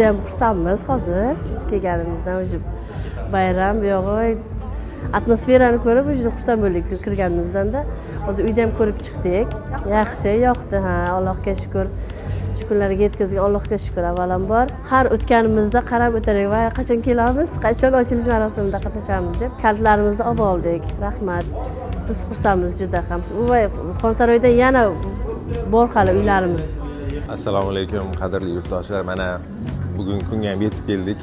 Judayam xursandmiz. Hozir biz kelganimizdan уже bayram buyog'i, atmosferani ko'rib juda xursand bo'ldik kirganimizdanda. Hozir uyda ham ko'rib chiqdik, yaxshi yoqdi. Ha, Allohga shukur, shu kunlarga yetkazgan Allohga shukur. Avvalambor, har o'tganimizda qarab o'tar edik va qachon kelamiz, qachon ochilish marosimida qatnashamiz deb. Kalitlarimizni olib oldik, rahmat, biz xursandmiz juda ham. Voy, Xonsaroyda yana bor hali uylarimiz. Assalomu alaykum, qadrli yurtdoshlar. Mana bugungi kunga ham yetib keldik.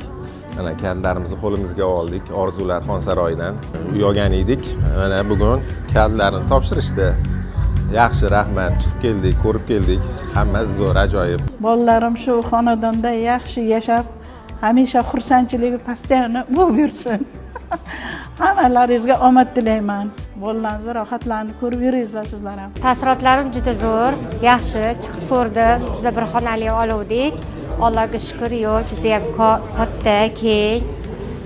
Mana kalitlarimizni qo'limizga oldik. Orzular Xonsaroyidan uy olgan edik. Mana bugun kalitlarni topshirishdi. Yaxshi, rahmat. Chiqib keldik, ko'rib keldik. Hammasi zo'r, ajoyib. Bolalarim shu xonadonda yaxshi yashab, hamisha xursandchiligi постоянно bo'lib yursin. Hammalaringizga omad tilayman. Bolalarimizni rohatlarini ko'rib yuringizlar sizlar ham. Taassurotlarim juda zo'r, yaxshi, chiqib ko'rdim. Biza bir xonali oluvdik. Allohga shukur, yo'q, judayam katta, keng.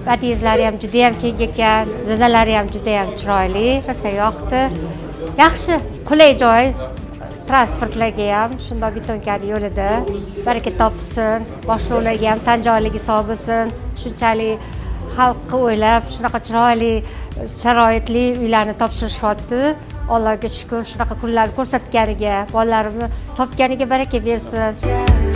Podyezlari ham judayam keng ekan, zinalari ham judayam chiroyli, rosa yoqdi. Yaxshi, qulay joy. Transportlarga ham shundoq, betonkani yo'lida. Baraka topsin, boshliqlarga ham tan jonligi sog' bo'lsin. Shunchalik xalqqa o'ylab, shunaqa chiroyli sharoitli uylarni topshirishyapti. Allohga shukur, shunaqa kunlarni ko'rsatganiga, bolalarimni topganiga baraka bersin.